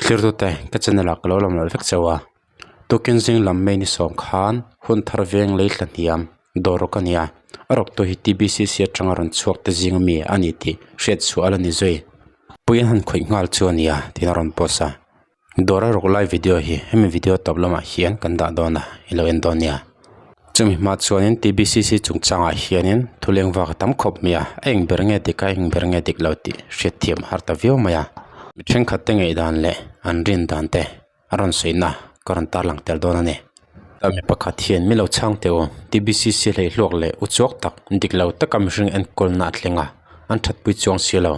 Thirtute ka channel ah ka lo lam loh vek chauh a, tukin zing lam May ni sawm khan hun thar veng lei thla hniam dawr rawk a ni a, a rawk tu hi TBCC atanga rawn chhuak te zing ami a ni tih hriat chhuah a la ni zui. Puiin han khawih nghal chu a ni a tiin a rawn post a. Dawr a rawk lai video hi hemi video tawp lamah hian kan dah dawn a i lo en dawn nia. Chumi hma chuanin TBCC chungchangah hianin thu leng vak a tam khawp mai a, a eng ber nge dik a eng ber nge dik lo tih hriatthiam a har ta viau mai a. Mi thenkhat te ngaihdan leh an rin dan te a rawn sawina ka rawn tarlang tel dawn a ni. Tah mi pakhat hian mi lo chhang teh u, TBCC hleihluak leh uchuak tak dik lo taka mihring enkawlna a thleng a, an thatpui chuang si lo.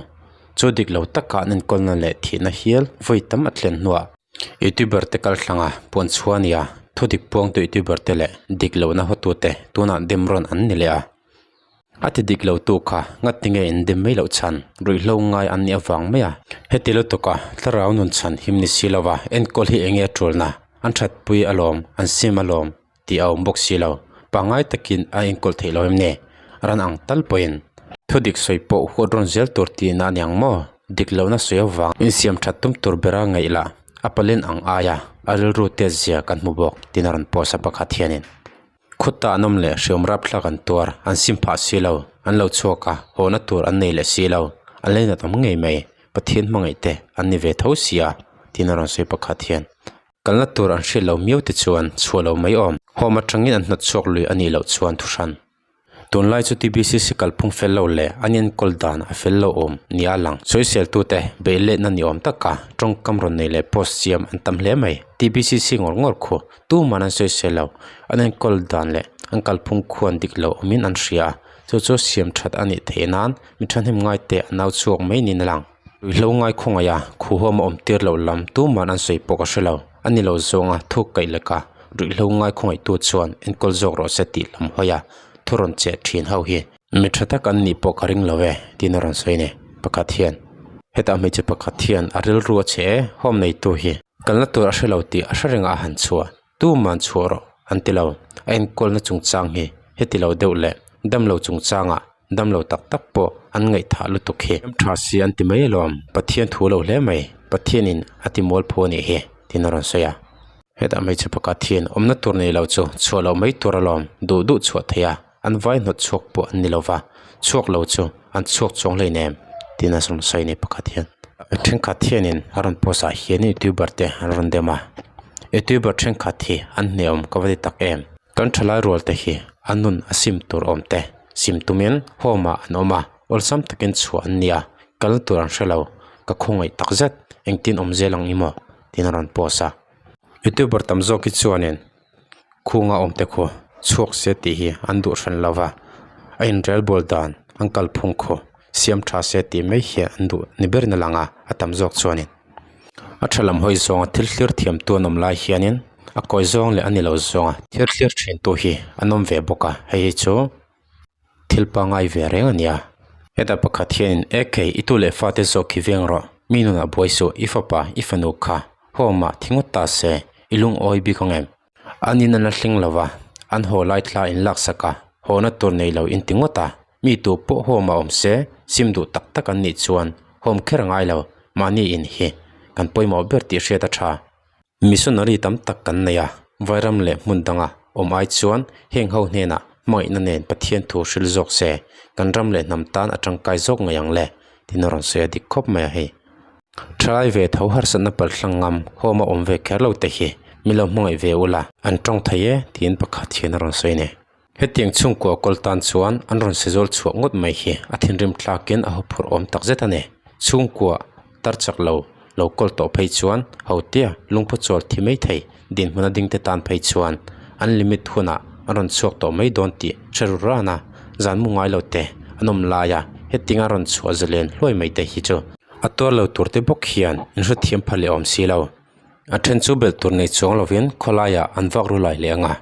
Chu dik lo taka an enkawlna leh thihna hial vawi tam a thlen hnuah youtuber te kal thlanga puan chhuah a ni a, thu dik puangtu youtuber te leh dik lohna hawtute tunah dem rawn an ni leh a. A ti dik lo tu kha ngati nge in dem mai loh chhan ruihhlo ngai an nih avang mai a. Heti lutuka thlarau nun chhan him ni si lova enkawl hi enge a tulna, an thatpui alawm, an sim alawm tih a awm bawk si lo. Pangngai takin a enkawl theih lo em ni? Ran ang tal pawhin thu dik sawi pawh huat rawn zel tur tihna a ni ang maw? Dik lohna sawi avang insiam that tum tur bera ngaih lah a palen ang aia a rilru tet zia kan hmu bawk tiin a rawn post a pakhat hianin. Khawtah an awm leh hriam rapthlak an tuar, an sim phah si lo, an lo chhuak a, hawhna tur an nei leh si lo, an leinat awm ngei mai, Pathian hmangaih te an ni ve tho si a tiin a rawn sawi pakhat hian. Kalna tur an hriat lo miau te chuan chhuah lo mai awm. Home atangin an hnawt chhuak lui a nih loh chuan thu hran. Tunlai chu TBCC kalphung fel lo leh an enkawl dan a fel lo awm nia a lang. Sawiseltute beih letna ni awm taka tawngkam rawn nei leh post siam an tam hle mai. TBCC ngawr ngawr khu tuman an sawisel lo. An enkawl dan leh an kalphung khuan dik lo awmin an hria a, chu chu siam that a nih theih nan mi thahnem ngaite an au chhuak mai niin a lang. Ruihhlo ngai khawngaih a, khuhawm a awm tir loh lam tuman an sawi pawh ka hre lo. A ni lo zawnga thuk kaih leka ruihhlo ngai khawngaihtu chuan enkawl zawk rawh se tih lam hawi a, thu rawn cheh thin ho hi. Mi tha tak an nih pawh ka ring lo e tiin a rawn sawi a ni. Pakhat hian, Hetah hmeichhe pakhat hian a rilru a chhe e, home neitu hi kalna tur a hre lo tih a hre reng a han chhuah. Tuman chhuah rawh an ti lo. A enkawlna chungchang hi heti lo deuh leh damlo chungchangah damlo tak tak pawh an ngaihthah lutuk hi. Ram tha si an ti mai alawm. Pathian thu lo hle mai. Pathianin a ti mual phu a nih hi tiin a rawn sawi a. Hetah hmeichhe pakhat hian awmna tur nei lo chu chhuah loh mai tur alawm duh duh chhuah thei a, an vai hnawt chhuak pawh an ni lo va, chhuak lo chu an chhuak chuang hlei nem tiin a rawn sawi a ni pakhat hian. Thenkhat hianin a rawn post ah hian youtuber te an rawn dem a, youtuber thenkhat hi an hneawm ka va ti tak em. Kan thalai rual te hi a nun a sim tur awm te sim tumin home ah an awm a, awlsam takin chhuah an ni a, kal tur an hre lo, ka khawngaih tak zet engtin awm zel ang i maw tiin a rawn post a. Youtuber tam zawk hi chuanin khunga awm te khu chhuak se tih hi an duh hran lo va, a inrelbawl dan an kalphung khu siam tha se tih mai hian an duh ni berin a lang a, a tam zawk chuanin. A tha lam hawi zawnga thil thlir thiam tu an awm lai hianin a kawi zawng leh a ni lo zawnga thil thlir thin tu hi an awm ve bawk a, hei hi chu thil pangngai ve reng a nia. Hetah pakhat hianin e kei i tu leh fate zawk hi veng rawh, mi nunah buai suh, i fapa, i fanu kha home ah thi ngawt ta se, i lungawi bik ang em? An in an la thleng lo va, an haw lai thla in laksak a, hawna tur nei lo in ti ngawt a, mi tu pawh home ah awm se, sim duh tak tak an nih chuan home kher a ngai lo, mahni in hi kan pawimawh ber tih hriat a tha. Missionary tam tak kan nei a, vairam leh hmun danga awm ai chuan heng ho hnenah hmangaihna nen Pathian thu hril zawk se, kan ram leh hnam tan a tangkai zawk ngei ang le, tiin a rawn sawi a dik khawp mai a hei. Thalai ve tho harsatna palhlang ngam home a awm ve kher lo te hi mi lo hmangaih ve ula an tawng thei e tiin pakhat hian a rawn sawi a ni. Hetiang chhungkua kawl tan chuan an rawn sezawl chhuah ngawt mai hi a thinrim thlakin a hawphurh awm tak zet a ni. Chhungkua tar chak lo lo kawl tawh phei chuan hotia lungphaw chawl thi mai thei dinhmun a ding te tan phei chuan an limit hunah an rawn chhuak tawh mai dawn tih hre ru ran a, zan mu ngai lo te an awm lai a, hetianga rawn chhuah zalen hluai mai te hi chu a tuar lo tur te bawk hian in hrethiam pha leh awm si lo. A then chu belh tur nei chuang lovin khawlaiah an vak ru lai leh ang a,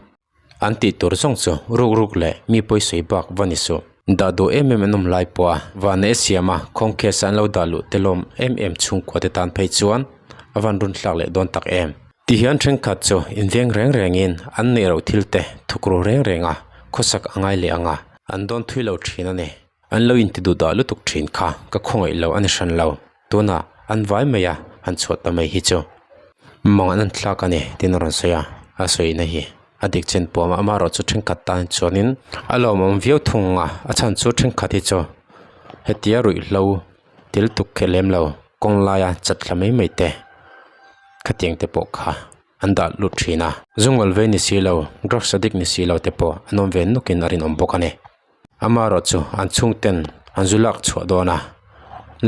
an tih tur zawng chu ruk ruk leh mi pawisawi bak va ni suh. Dah duh em em an awm lai pawh a, van e siam a, khawng case an lo dah luh te lawm em em chhungkua te tan phei chuan a van run thlak leh dawn tak em. Ti hian thenkhat chu inveng reng rengin an neih loh thil te thuk ru reng reng a, khawsak a ngai leh ang a, an dawn thui lo thin a ni. An lo inti duh dah lutuk thin kha ka khawngaih lo a ni hran lo. Tunah an vai mai a, han chhuah ta mai hi chu. Mang an thlak a ni tiin a rawn sawi a, a sawina hi a dik chen puam a, amaherawhchu thenkhat tan chuanin a lawmawm viau thung a, a chhan chu thenkhat hi chu hetia ruihhlo thil tuk khelh lem lo kawng laia chat thla mai mai te khatiang te pawh kha an dah lut thin a, zungawl vei ni si lo drugs addict ni si lo te pawh an awm ve nukin a rinawm bawk a ni. Amaherawhchu an chhungten an zu lak chhuah dawn a,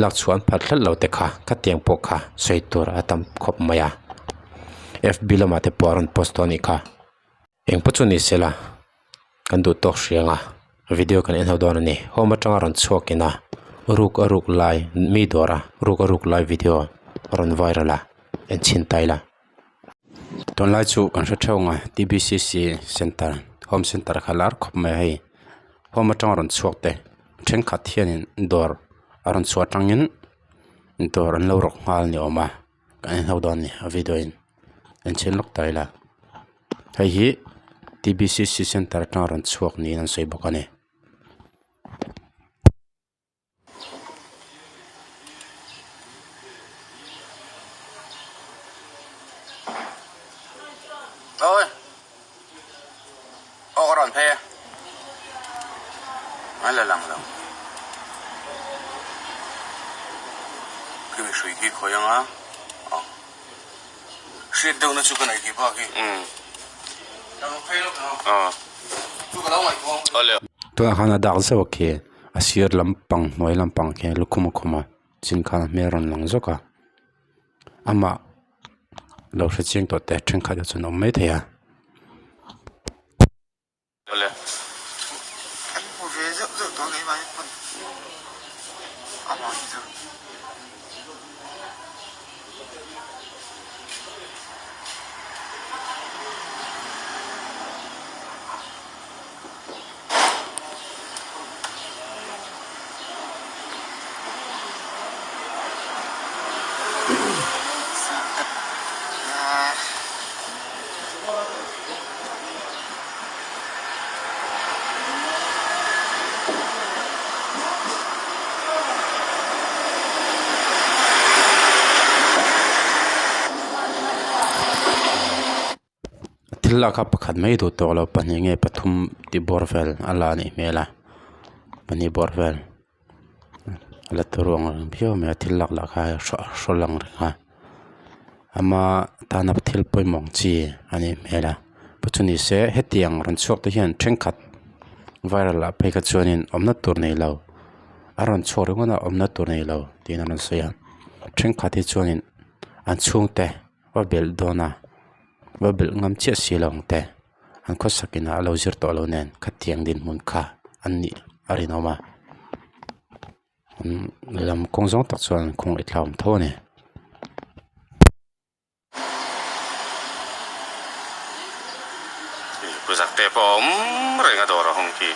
lak chhuah an phat hlat lo te kha khatiang pawh kha sawi tur a tam khawp mai a, fb lamah te pawh a rawn post tawh a nih kha. Eng pawh chu ni se la kan duh tawk hriang a, video kan en ho dawn a ni. Home atanga rawn chhuak in a ruk a ruk lai mi dawr a ruk a ruk lai video a rawn viral a en chhin ta ila. Tunlai chu kan hre theuh ang a tbcc center home center kha lar khawp mai a hei home atanga rawn chhuak te thenkhat hianin dawr a rawn chhuah atangin dawr an lo rawk nghal ni awm a kan en ho dawn a ni a video in en chhin lawk ta ila hei hi tbcc center atanga rawn chhuak niin an sawi bawk a ni. Ôi Ô ka rawn phei e An la lang lo Khi mi hrui khi khawi anga aw Hriat deuh na chu ka nei khi bak hi Aw Tunah khan a dak zauh a khi. A sir lampang hnuai lampang khian lukhum a khum a chin khan a hmel a rawn lang zawk a amah lo hre chiang tawh teh thenkhat ah chuan a awm maithei a. Thil lak kha pakhat mai duh tawh lo pahnih nge pathum tih bawr vel a la anih hmel a pahnih bawr vel a la turu ang reng viau mai a thil lak lah kha hrawl ang reng a ama tana thil pawimawh ang chi a nih hmel a chu ni se hetiang rawn chhuak te hian thenkhat viral ah phei kha chuanin awmna tur nei lo a rawn chhuak ringawt a awmna tur nei lo tiin an rawn sawi a thenkhat hi chuanin an chhungte. Va belh dawn a va belh ngam chiah si lo ang te an khawsak inah a lo zir tawh lo nen khatiang dinhmun kha an nih a rinawm a lehlam kawng zawng tak chuan an khawngaih thlauhawm tho a ni. Kuzak te pawh a awm reng a dawr a hawng khi.